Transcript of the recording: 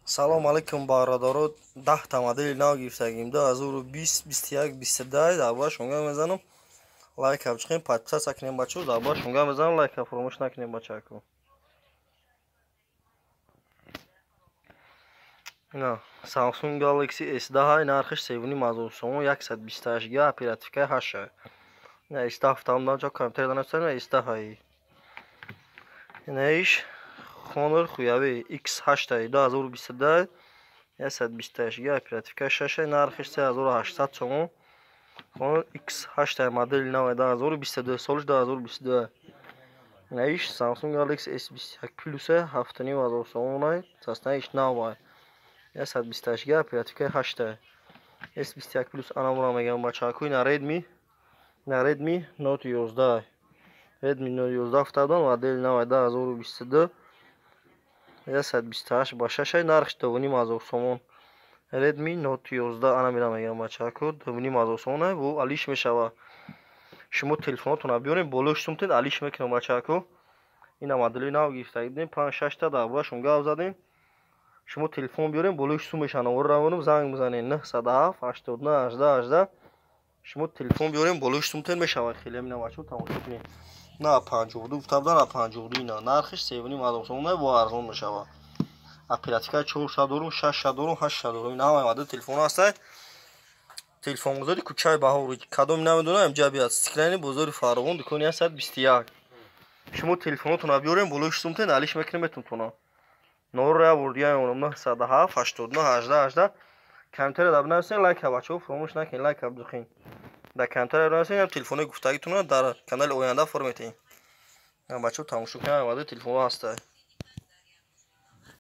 Салом алейкум, бародаро. 10 та модели нав гирифтагим, 2020, 21, 22. Дар бораи шонга мезанам. Лайка бичиқем, подписаться кунем, бачаҳо. Дар бораи шонга мезанам, лайка фуромӯш накунем, бачако. Ина Samsung Galaxy S10, нархиш 3,5 ҳазор сомон, 128 га, оперативкаи 8. Ина S10 гуфтам, ҷо компютер данастам, S10. Ина иш Honor Huawei X8, 2022, 128 га, оперативка 6, нархиш 3800 сомон. Honor X8, модели нав, 2022, солиш 2022. Иш Samsung Galaxy S21 Plus, 7,5 ҳазор сомон, состояниш нав, 128 га, оперативка 8, S21 Plus. Анамура мегам, бачако. Ина Redmi, ина Redmi Note 11, Redmi Note 11 гуфтадан, модели нав, 2022, 128 ба 6, нархиш 2,5 ҳазор сомон. Redmi Note 11, ана мира мегам, бачако, 2,5 ҳазор сомон, бу алиш мешава. Шумо телефонотонро биёрем, болош сумтед, алиш мекунам, бачако. Ина модели нав гирифта будем, панҷ шашта, дар бораашон гап задем. Шумо телефон биёрем, болои сум мешава. Номро равонам, занг бизанед: 907 89 18 18. Шумо телефон биёрем, болои сумтен мешава хеле. Ина, бачаҳо, тамошо кунед. На 52 гуфта будан, на 52. Ина нархиш 3,5 ҳазор сомон, бо арзон мешава. Оперативка чорша дорум, шашша дорум, ҳаштша дорум. Ина ҳамаи модели телефон ҳастай. Телефонгузори кӯчаи Баҳор, кадоми намедонам, ҷа бияд Стеклянный, бозори Фаровон, дукони 121. Шумо телефонотонро биёрем, болои сумтен, алиш мекунем, метунтона. Норро як бор дига мемонам: 907 89 18 18. Комментария дар бинависен, лайка, бачаҳо, фуромӯш накунед, лайка бизухин. Дар комментария бинависен, телефонои гуфтагитонро дар канали оянда фор метиҳем. Бачаҳо, тамошо кунед, модели телефонҳо ҳастай.